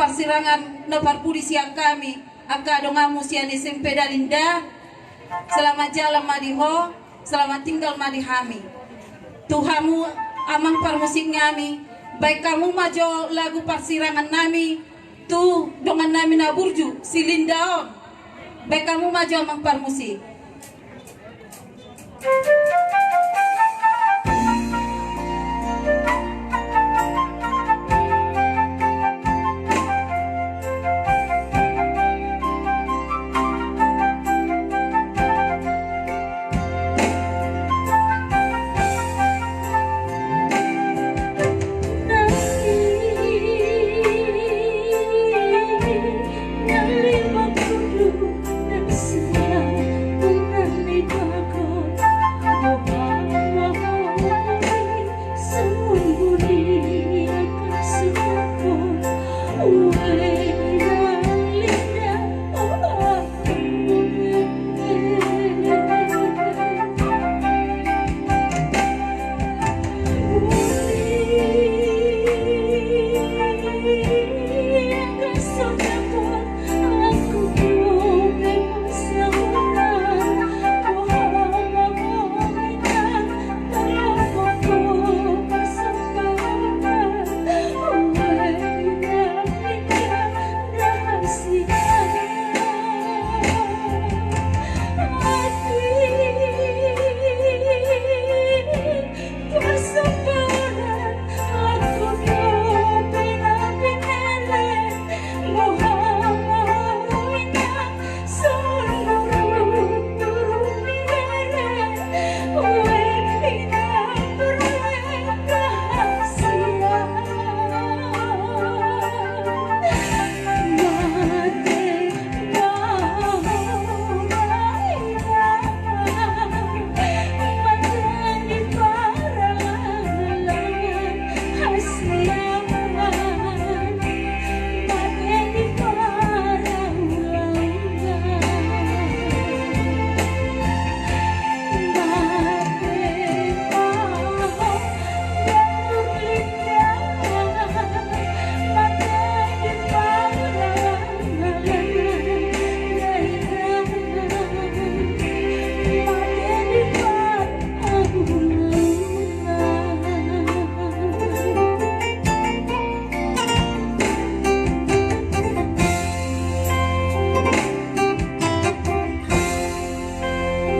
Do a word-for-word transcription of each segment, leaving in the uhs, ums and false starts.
Parsirangan na parpudi sian hami, angka donganmu sian S M P Dalinda, selamat jalan ma di ho, selamat tinggal ma di hami. Tu hamu amang parmusik nami, baen hamu ma jo lagu parsirangan nami, tu dongan nami na burju, si Linda on. Baen hamu ma jo amang parmusik.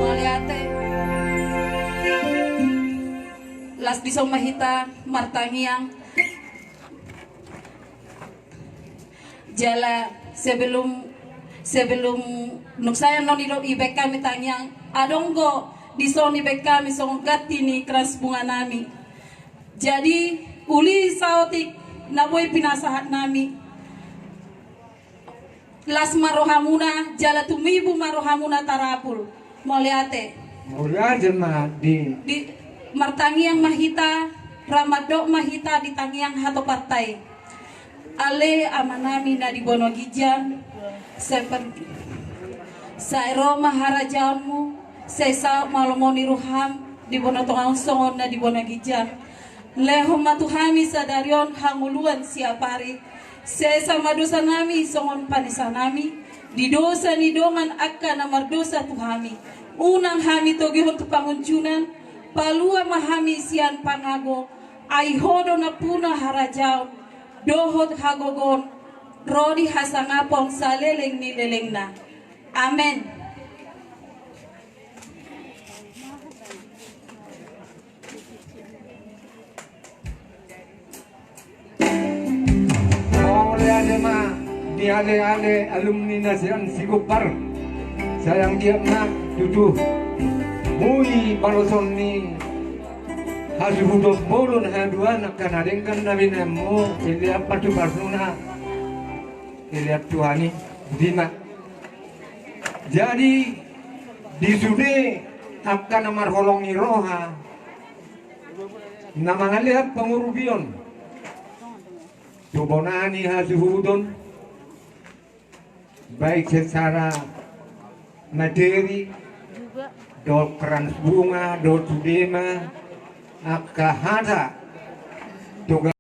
Mauliate. Las dison ma hita martangiang. Jala sebelum, sebelum nunga sae annon i do ibaen hami tangiang, adong do dison ibaen hami songon ganti ni krans bunga nami. Jadi uli saotik na boi pinasahat nami. Las ma rohamuna, jala tumibu ma rohamuna tarapul. Mauliate. Mauliate ma di. Di, martangiang ma hita, ra mandok ma hita di tangiang hatoparta i. Ale Amanami na di banua ginjang, sai per-, sai ro ma harajaonmu, sai saut ma lomo ni roham di banua tonga on songon na di banua ginjang. Lehon ma tu hami sadari on hangoluan siapari. Sesa ma dosanami songon panesanami di dosa ni dongan angka na mardosa tu hami. Unang hami togihon tu pangunjunan, palua ma hami sian pangago, ai Ho do nampuna harajaon dohot hagogoon ro di hasangapon saleleng ni lelengna. Amen. Mauliate ma di ale-ale alumni na sian Sigompar. Sai anggiat ma tutu mui baloson ni hasuhuton bolon haduan angka na denggan na binaenmu, i lean patupasuna, i lean Tuhan i. Boti ma. Jadi di sude angka na marholong ni roha na mangalean pangurupion tu bona ni hasuhuton, baik secara materi dohot krans bunga dohot sude ma angka hata tu